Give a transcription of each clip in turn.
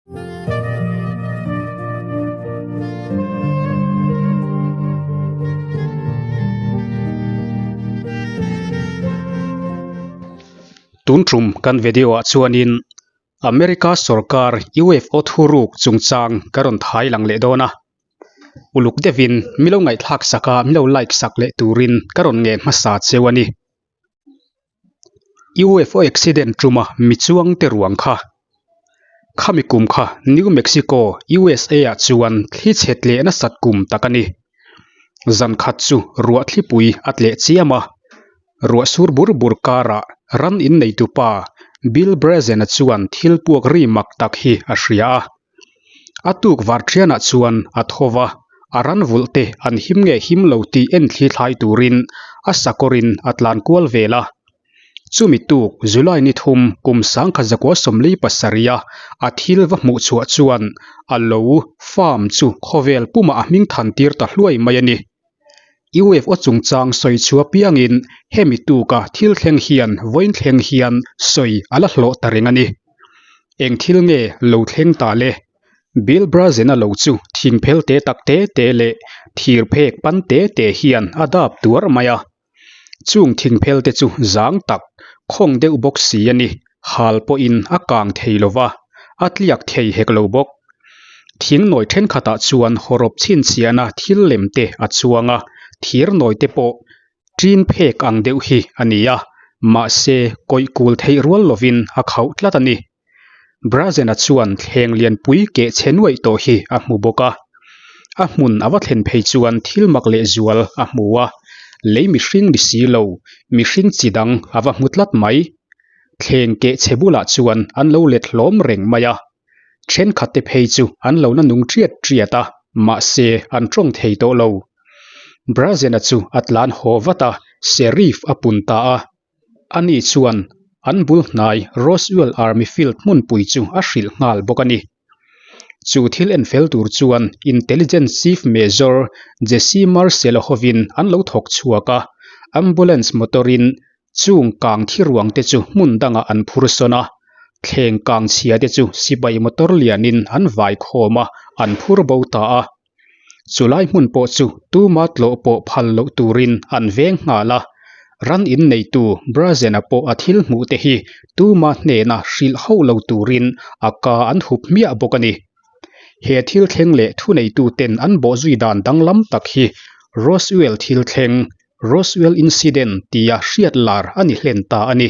Tun tum kan video ah chuanin America sorkar UFO thuruk chungchang ka rawn thai lang leh dawn a, uluk deuhin milo ngaihthlak sak a milo like sak leh turin ka rawn ngen hmasa cheu a ni. UFO accident tuma mi chuang te ruang kha khami kum kha New Mexico, USA ah chuan thli chhe tleh nasat kum tak a ni. Zan khat chu ruah thlipui a tleh chiam a, ruah sur bur bur karah ran inneitupa Bill Brazen-a chuan thil puak ri mak tak hi a hria a. A tuk var thianah chuan a tho va, a ran vulh te an him nge him lo tih en thli thlai turin a sakawrin a tlan kual vel a. Chumi tuk July ni thum kum sangkhat zakua sawmli pasarih a a thil va hmuh chhuah chuan a lo farm chu khawvel pumah a hming than tir ta hluai mai a ni. UFO chungchang sawi chhuah piangin hemi tuka thil thleng hian vawiin thleng hian sawi a la hlawh ta reng a ni. Eng thil nge lo thleng ta le? Bill Brazen-a lo chu thingphel te tak te te leh thir phek pan te te hian a dap tuar mai a. Chung thingphel te chu zang tak, khawng deuh bawk si a ni. Hal pawhin a kang thei lo va, a tliak thei hek lo bawk. Thing nawi thenkhatah chuan hawrawp chhinchhiahna thil lem te a chuang a, thir nawi te pawh ṭin phek ang deuh hi a ni a, mahse kawih kul theih rual lovin a khauh tlat a ni. Brazen-a chuan thleng lianpui keh chhe nuaih tawh hi a hmu bawk a. A hmun a va thlen phei chuan thil mak leh zual a hmu a, lei mihring ni si lo, mihring chi dang a va hmu tlat mai. Thleng keh chhe bulah chuan an lo let hlawm reng mai a. Thenkhat te phei chu an lo na nung tiat tiat a, mahse an tawng thei tawh lo. Brazen-a chu a tlan haw vat a, Sheriff a pun ta a. Ani chuan an bul hnai Roswell Army Field hmunpui chu a hrilh nghal bawk a ni. Chu thil en fel tur chuan Intelligence Chief Major Jesse Marcel-a hovin an lo thawk chhuak a, ambulance motor-in chung kang thi ruang te chu hmun dangah an phur sawn a, thleng kang chhia te chu sipai motor lianin an vai khawm a, an phur bo ta a. Chulai hmun pawh chu tuma tlawh pawh phal loh turin an veng nghal a, ran in neitu Brazen-a pawh a thil hmuh te hi tuma hnena hrilh hauh lo turin a ka an hup hmiah bawk a ni. He thil thleng leh thuneituten an bawhzui dan danglam tak hi Roswell thil thleng, Roswell Incident, tia hriat lar a ni hlen ta a ni.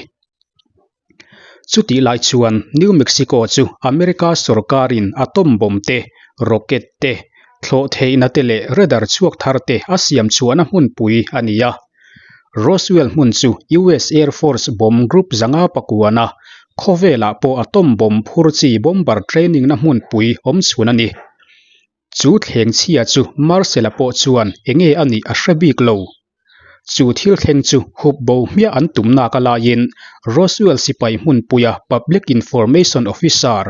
Chutih lai chuan New Mexico chu America sorkarin atom bomb te, rocket te, thlawh theihna te leh radar chhuak thar te a siam chhuahna hmunpui a ni a. Roswell hmun chu US Air Force bomb group zanga pakuana khawvelah pawh atom bomb phur chi bomber training na hmunpui awm chhun a ni. Chu thleng chhia chu Marcel-a pawh chuan enge a nih a hre bik lo. Chu thil thleng chu hup bo hmiah an tum nak a laiin Roswell sipai hmunpuia Public Information Officer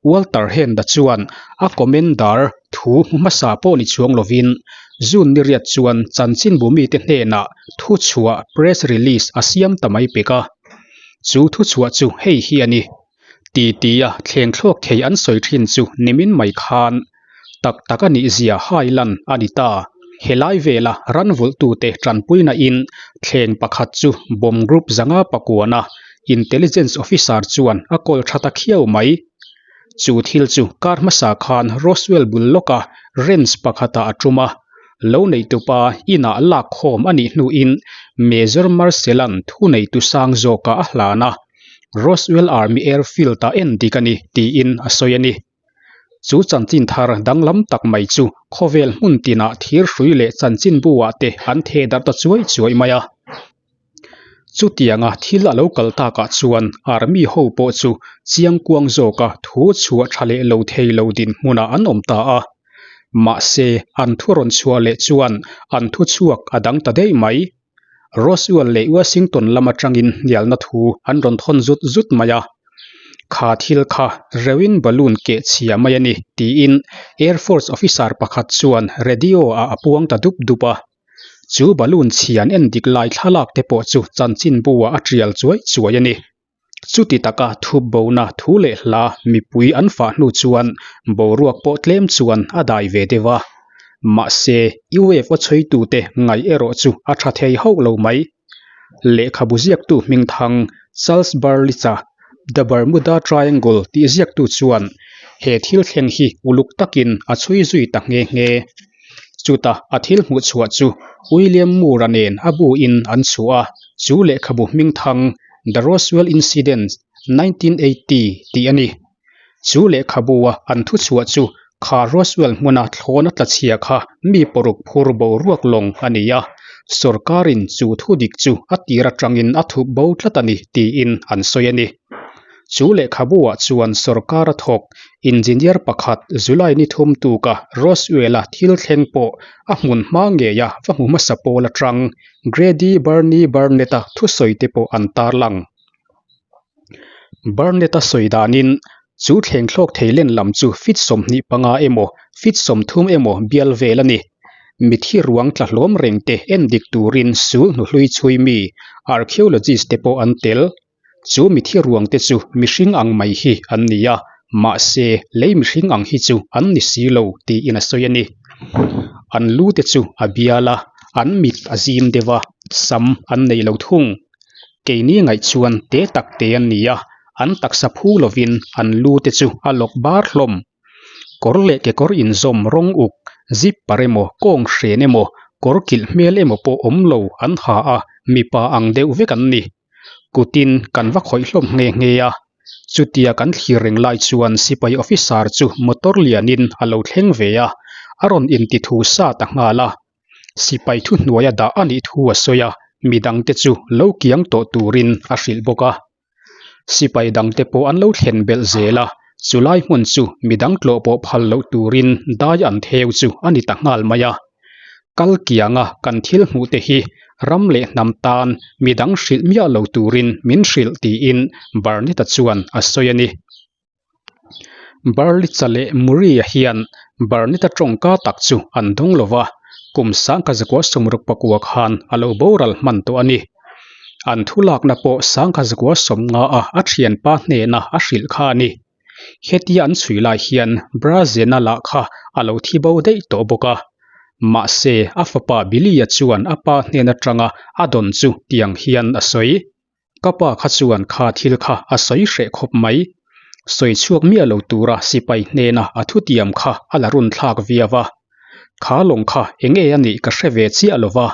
Walter Hend-a chuan a commander thu hmu hmasa pawh ni chuang lovin June ni riat chuan chanchinbu mite hnenah thuchhuah press release a siam ta mai pek a. Chu thuchhuah chu hei hi a ni. Ti tia thleng thlawk thei an sawi thin chu nimin mai khan tak tak a nih zia hai lan a ni ta. Helai vela ran vulhtute tanpuina in thleng pakhat chu bomb group zanga pakuana Intelligence Officer chuan a kawl tha ta khiau mai. Chu thil chu kar hmasa khan Roswell bul lawka ranch pakhatah a tum a, lo neihtupa inah lak khawm a nih hnuin Major Marcel-a'n thuneitu sang zawkah a hlan a. Roswell Army Airfield ah en dik a ni, tiin a sawi a ni. Chu chanchin thar danglam tak mai chu khawvel hmun tinah thir hrui leh chanchinbu ah te an theh darh ta chuai chuai mai a. Chutianga thil a lo kal takah chuan Army ho pawh chu chiangkuang zawka thu chhuah tha leh lo thei lo dinhmunah an awm ta a. Mahse, an thu rawn chhuah leh chuan an thuchhuak a dang ta daih mai. Roswell leh Washington lam atangin hnialna thu an rawn thawn zut zut mai a, Kha thil kha reuhin balloon keh chhia mai a ni, tiin Air Force officer pakhat chuan radio ah a puang ta dup dup a. Chu balloon chhia an en dik lai thlalak te pawh chu chanchinbu ah a tial chuai chuai a ni. Chuti taka thup bona thu leh hla mipui an fah hnu chuan boruak pawh tlem chuan a dai ve deuh a. Mahse, UFO chhuitute ngaih erawh chu a tha thei hauh lo mai. Lehkhabu ziaktu hmingthang Charles Berlitz-a The Bermuda Triangle tih ziaktu chuan he thil thleng hi uluk takin a chhui zui ta nghe nghe. Chuta a thil hmuh chhuah chu William Moore-a nen a buin an chhuah a, chu lehkhabu hmingthang The Roswell Incident, 1980 tih a ni. Chu lehkhabua an thuchhuah chu kha Roswell hmuna thlawn a tla chhia kha mi paruk phur boruak lawng a ni a, sorkarin chu thudik chu a tir atangin a thup bo tlat a ni tiin an sawi a ni. Chu lehkhabuah chuan sorkara thawk engineer pakhat July ni thum tuka Roswell-a thil thleng pawh a hmun hma ngeia va hmu hmasa pawl atang Grady Barney Barnett-a thusawite pawh an tarlang. Barnett-a sawi danin chu thleng thlawk thei len lam chu feet 25 emaw feet 30 emaw bial vel a ni. Mithi ruang tla hlawm reng te en dik turin sul hnuhlui chhui mi archaeologist te pawh an tel. Chu mithi ruang te chu mihring ang mai hi an ni a, mahse lei mihring ang hi chu an ni si lo tiin a sawi a ni. An lu te chu a bial a, an mit a zim deuh a, sam an nei lo thung. Keini ngaih chuan te tak te an ni a, an taksa phu lovin an lu te chu a lawk bar hlawm. Kawr leh kekawr inzawm rawng uk, zipper emaw, kawng hren emaw, kawr kilh hmel emaw pawh awm lo an ha a, mipa ang deuh vek an ni. Kutin kan va khawih hlawm nghe nghe a, chutia kan thlir reng lai chuan sipai officer chu motor lianin a lo thleng ve a, a rawn intithu sa ta nghal a. Sipai thuhnuaia dah a nih thu a sawi a, midangte chu lo kiang tawh turin a hrilh bawk a. Sipai dangte pawh an lo thlen belh zel a, chulai hmun chu midang tlawh pawh phal loh turin dai an theu chu a ni ta nghal mai a. Kal kianga kan thil hmuh te hi ram leh hnam tan midang hrilh miah lo turin min hrilh tiin Barnett-a chuan a sawi a ni. Berlitz-a leh Murray-a hian Barnett-a tawngka tak chu an dawng lo va, kum 1960 khan a lo boral hman tawh a ni. An thu lakna pawh 1950-a a thianpa hnena a hrilh kha a ni. Hetia an chhui lai hian Brazena lah kha a lo thi bo daih tawh bawk a. Mahse, a fapa Billy-a chuan a pa hnen atanga a dawn chu tiang hian a sawi. Ka pa kha chuan kha thil kha a sawi hreh khawp mai. Sawi chhuak miah lo tura sipai hnena a thutiam kha a la run thlak viau a. Kha lawng kha eng nge a nih ka hre ve chiah lo va.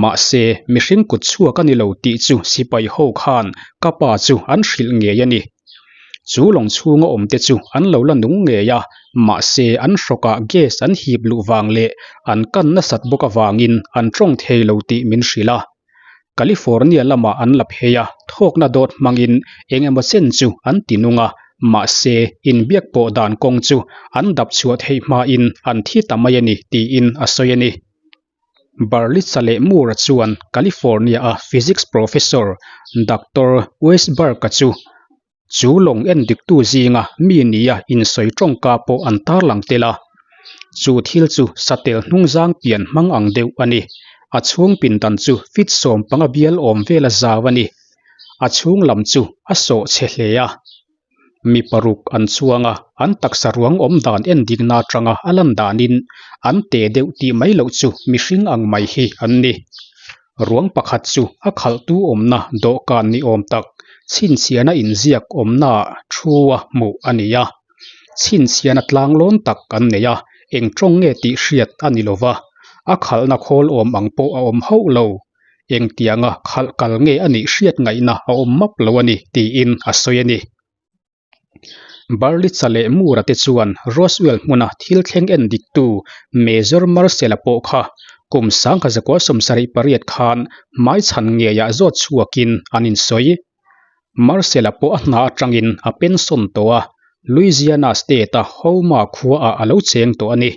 Mahse, mihring kut chhuak a ni lo tih chu sipai ho khan ka pa chu an hrilh ngei a ni. Chu lawng chhunga awmte chu an lo la nung ngei a, mahse an hrawkah gas an hip luh vang leh an kan nasat bawk avangin an tawng thei lo tih min hrilh a. California lamah an la phei a, thawkna dawt hmangin eng emaw chen chu an ti nung a, mahse inbiak pawh dan kawng chu an dap chhuah theih hmain an thi ta mai a ni tiin a sawi a ni. Berlitz-a leh Moore-a chuan California-a physics professor Doctor Weisberg-a chu Chu lawng en diktu zinga mi nia insawi tawngka pawh an tarlang tel a. Chu thil chu satel hnungzang pian hmang ang deuh a ni. A chhung pindan chu feet 15 bial awm vela zau a ni. A chhung lam chu a sawh chhe hle a. Mi paruk an chuang a, an taksa ruang awm dan en dikna atanga a lan danin an te deuh tih mai loh chu mihring ang mai hi an ni. Ruang pakhat chu a khalhtu awmna dawhkan ni awm tak chhinchhiahna inziak awmnaah thu a hmuh a ni a. Chhinchhiahna tlanglawn tak an nei a, eng tawng nge tih hriat a ni lo va, a khalhna khawl awm ang pawh a awm hauh lo. Engtianga khalh kal nge a nih hriat ngaihna a awm map lo a ni tiin a sawi a ni. Berlitz-a leh Moore-a te chuan Roswell hmuna thil thleng en diktu Major Marcel-a pawh kha kum 1978 khan hmaichhan ngeiah zawt chhuakin an insawi. Marcel-a pawh a hna atangin a pension tawh a, Louisiana State-a Houma khuaah a lo cheng tawh a ni.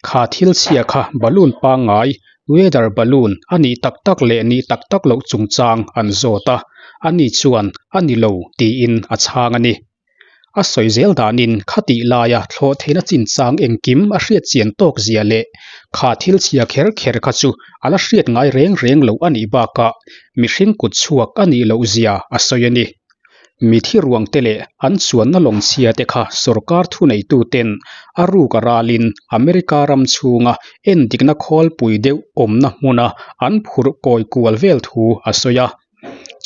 Kha thil chhia kha balloon pangngai, weather balloon, a nih tak tak leh nih tak tak loh chungchang an zawt a, ani chuan a ni lo tiin a chhang a ni. A sawi zel danin khatih laia thlawh theihna chinchang engkim a hriat chian tawk zia leh kha thil chhia kher kher kha chu a la hriat ngai reng reng loh a nih bakah mihring kut chhuak a nih loh zia a sawi a ni. Mithi ruangte leh an chuanna lawng chhia te kha sorkar thuneituten a ruk a ralin America ram chhunga endikna khawlpui deuh awmna hmuna an phurh kawi kual vel thu a sawi a.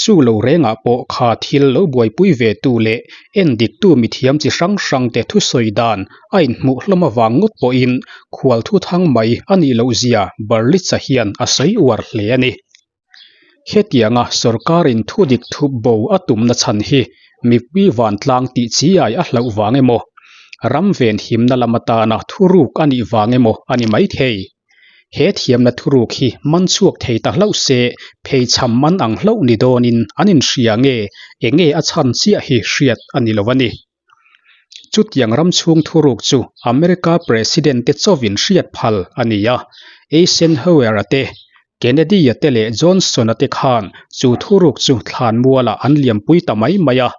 Chu lo rengah pawh kha thil lo buaipui ve tu leh endiktu mithiam chi hrang hrangte thusawi dan a inhmuh hlawm avang ngawt pawhin khual thuthang mai a nih loh zia Berlitz-a hian a sawi uar hle a ni. Hetianga sorkarin thudik thup bo a tumna chhan hi mipui vantlang tih chi ai a hlauh vang emaw, ram venhimna lam atana thuruk a nih vang emaw a ni maithei. He thiamna thuruk hi man chhuak thei ta hlauh se, pheichham man ang hlauh ni dawnin an inhria nge, enge a chhan chiah hi hriat a ni lo a ni. Chutiang ram chhung thuruk chu America President te chawin hriat phal a ni a, Eisenhower-a te, Kennedy-a te leh Johnson-a te khan chu thuruk chu thlanmualah an liampui ta mai mai a.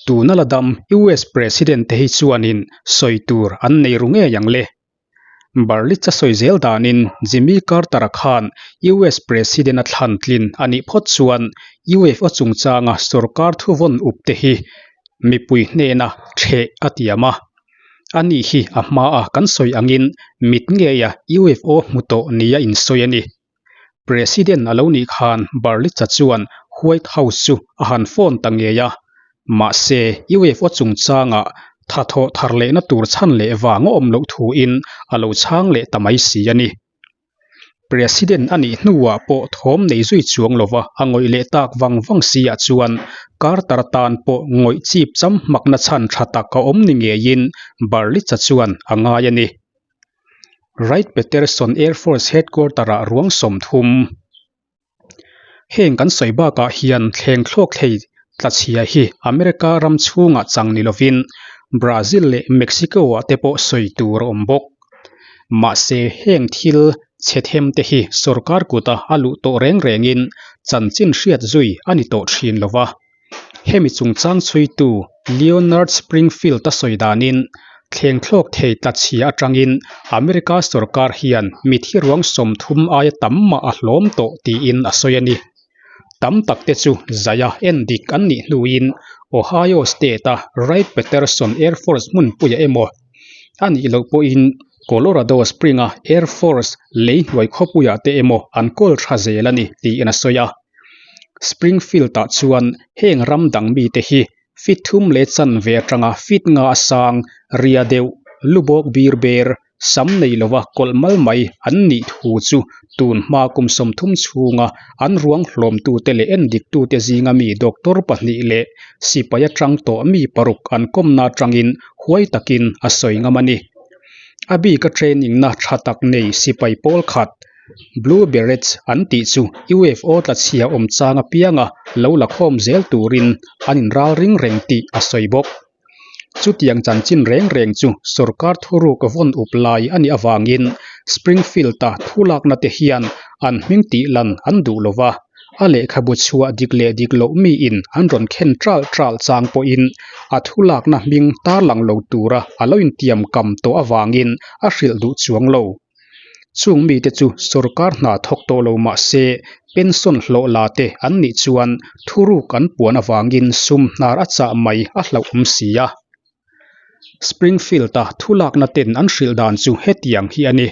Tuna la dam US President te hi chuanin sawi tur an nei ru ngei ang le. Berlitz a sawi zel danin Jimmy Carter-a khan US President a thlan tlin a nih phawt chuan UFO chungchanga sorkar thuvawn up te hi mipui hnena ṭheh a tiam a. Ani hi a hmaa kan sawi angin mit ngeia UFO hmu tawh nia insawi a ni. President a lo nih khan Berlitz-a chuan White House chu a han phone ta ngei a, mahse UFO chungchangah thathawh thar lehna tur chhan leh vang a awm loh thuin a lo chhang leh ta mai si a ni. President a nih hnuah pawh thawm nei zui chuang lova a ngawih leh tak vang vang si ah chuan Carter tan pawh ngawih chip cham hmakna chhan tha tak a awm ni ngeiin Berlitz-a chuan a ngai a ni. Wright-Patterson Air Force Headquarter-ah ruang 30. Heng kan sawi bakah hian thleng thlawk thei tlachhia hi America ram chhungah chang ni lovin Brazil leh Mexico-ah te pawh sawi tur a awm bawk. Mahse heng thil chhe them te hi sorkar kuta a luh tawh reng rengin chanchin hriat zui a ni tawh thin lova. Hemi chungchang chhuitu Leonard Springfield-a sawi danin, thleng thlawk thei tlachhia atangin America sorkar hian mithi ruang 30 aia tam mah a hlawm tawh tiin a sawi a ni. Tam tak te chu zaia en dik an nih hnuin Ohio State-a Wright-Patterson Air Force hmunpuia emaw a nih loh pawhin Colorado Spring-a Air Force lei hnuai khawpuiah te emaw an kawl tha zel a ni tiin a sawi a. Springfield-ah chuan heng ram dang mite hi feet thum leh chanve atanga feet nga a sang, ria deuh, lubawk bir ber, sam nei lova kawlh mal mai an nih thu chu tun hma kum 30 chhunga an ruang hlawmtute leh endiktute zinga mi doctor pahnih leh sipai atang tawh mi paruk an kawmna atangin huai takin a sawi ngam a ni. A bika training-na tha tak nei sipai pawl khat Blue Berets an tih chu UFO tlachhia awm chang apianga lo la khawm zel turin an inral ring reng tih a sawi bawk. Chutiang chanchin reng reng chu sorkar thuruk vawn up lai a nih avangin Springfield-a thulakna te hian an hming tih lan an duh lo va, a lehkhabu chhuah dik leh dik loh miin an rawn khen ṭalh ṭalh chang pawhin a thulakna hming tarlang lo tura a lo intiam kam tawh avangin a hrilh duh chuang lo. Chung mite chu sorkar hna thawk tawh lo mah se pension hlawh la te an nih chuan thuruk an puan avangin sum hnar a chah mai a hlauhawm si a. Springfield-a thulakna ten an hrilh dan chu hetiang hi a ni.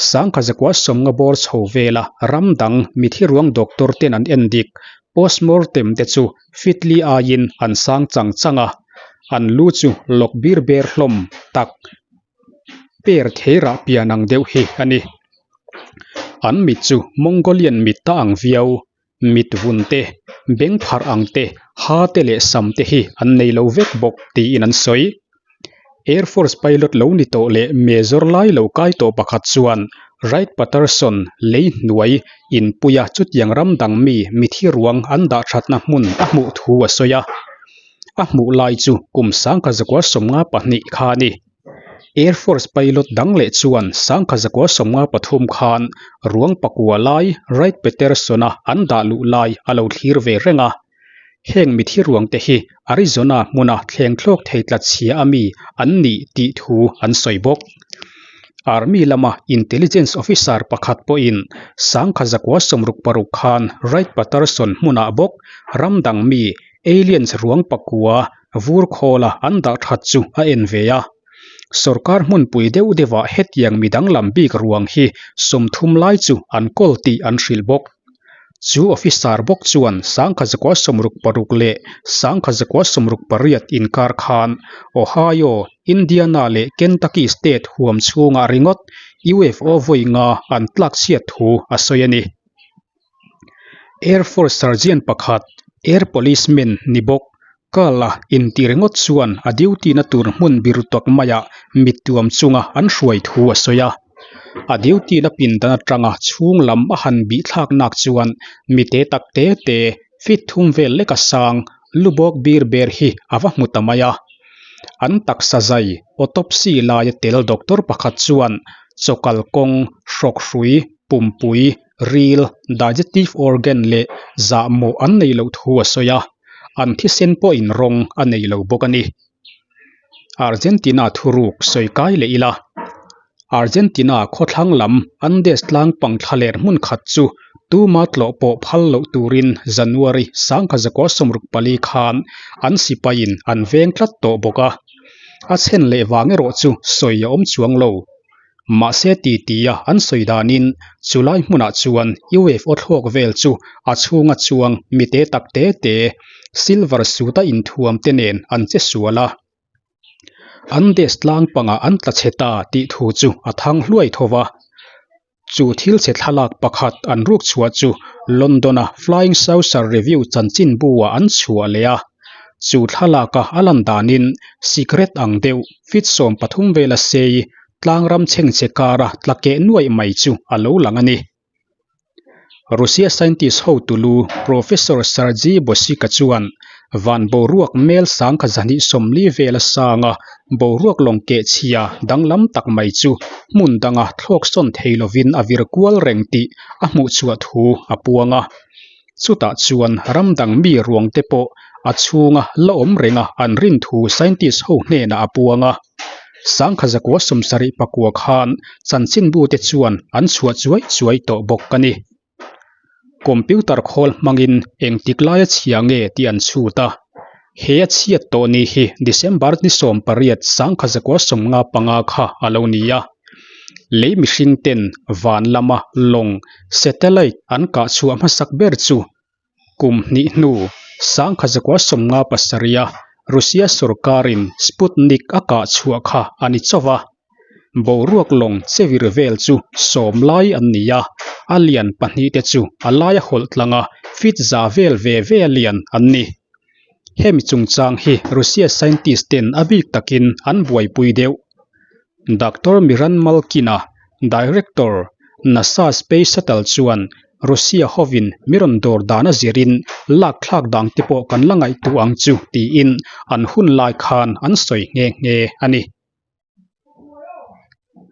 Sangkha zakua sawmnga bawr chho vela ram dang mithi ruang doctor ten an en dik postmortem te chu fitli aiin an sang chang chang a, an lu chu lawk bir ber hlawm tak Per theirah pian ang deuh hi a ni. An mit chu Mongolian mit ta ang viau, mit vun te, beng pharh ang te, ha te leh sam te hi an nei lo vek bawk tiin an sawi. Air Force pilot lo ni tawh leh major lai lo kai tawh pakhat chuan Wright-Patterson lei hnuai inpuia chutiang ram dang mi mithi ruang an dah thatna hmun a hmuh thu a sawi a. A hmuh lai chu kum 1952 kha a ni. Air Force pilot dang leh chuan 1953 khan ruang pakua lai Wright-Patterson-a an dah luh lai a lo thlir ve reng a. Heng mithi ruang te hi Arizona hmuna thleng thlawk thei tlat chhia a mi an nih tih thu an sawi bawk. Army lama intelligence officer pakhat pawhin 1966 khan Wright-Patterson hmunah bawk ram dang mi. Aliens ruang pakua vur khawla an dah that chu a en ve a. Sorkar hmunpui deuh deuhah hetiang mi danglam bik ruang hi 30 lai chu an kawl tih an hrilh bawk. Chu officer bawk chuan 1966 leh 1968 inkar khan Ohio, Indiana leh Kentucky state huam chhungah ringawt UFO vawi nga an tlak chhiat thu a sawi a ni. Air Force Sergeant pakhat, Air Policeman ni bawk, Carl-a intih ringawt chuan a duty na tur hmun biru tak maiah mittuam chunga an hruai thu a sawi a. A duty na pindan atanga chhung lam a han bih thlak nak chuan mi te tak te te feet thum vel leka sang lubawk bir ber hi a va hmu ta mai a. An taksa zai autopsy laia tel doctor pakhat chuan chawkal kawng, hrawkhrui, pumpui, ril, digestive organ leh zahmawh an nei loh thu a sawi a, an thisen pawhin rawng a nei lo bawk a ni. Argentina thuruk sawi kai leh ila, Argentina khawthlang lam Andes tlang pang thlaler hmun khat chu tuma tlawh pawh phal loh turin January 1964 khan an sipaiin an veng tlat tawh bawk a, a chhen leh vang erawh chu sawi a awm chuang lo. Mahse titia an sawi danin chulai hmunah chuan UFO thlawk vel chu a chhunga chuang mi te tak te te silver suit a inthuam te nen an che sual a. Andes tlang pangah an tla chhe ta tih thu chu a thang hluai tho va. Chu thil chhe thlalak pakhat an ruk chhuah chu London-a Flying Saucer Review chanchinbu-ah an chhuah leh a. Chu thlalaka a lan danin sikret ang deuh feet 13 vela sei tlangram chhengchhe kara tla keh nuaih mai chu a lo lang a ni. Russia scientist hotulu Professor Sergei Bosika chuan van boruak mel 1240 vela sanga boruak lawng keh chhia danglam tak mai chu hmun danga thlawk sawn thei lovin a vir kual reng tih a hmuh chhuah thu a puang a. Chutah chuan ram dang mi ruang te pawh a chhunga la awm renga an rin thu scientist ho hnenah a puang a. 1974 khan chanchinbu te chuan an chhuah chuai chuai tawh bawk a ni. Computer khawl hmangin engtik laia chhia nge tih an chhut a. He a chhiat tawh ni hi December ni 18 1955 kha a lo ni a. Lei mihring ten van lama lawng, satellite, an kah chhuah hmasak ber chu kum hnih hnu 1957 a Russia sorkarin Sputnik a kah chhuah kha a ni chauh a. Boruak lawng chevir vel chu sawm lai an ni a, a lian pahnih te chu a laia hawlh tlang a feet za vel ve ve a lian an ni. Hemi chungchang hi Russia scientist ten a bik takin an buaipui deuh. Doctor Miran Malkin-a, Director, NASA Space Shuttle chuan Russia hovin mi rawn dawr dan a zirin lak thlak dang te pawh kan la ngaihtuah ang chu tiin an hun lai khan an sawi nghe nghe a ni.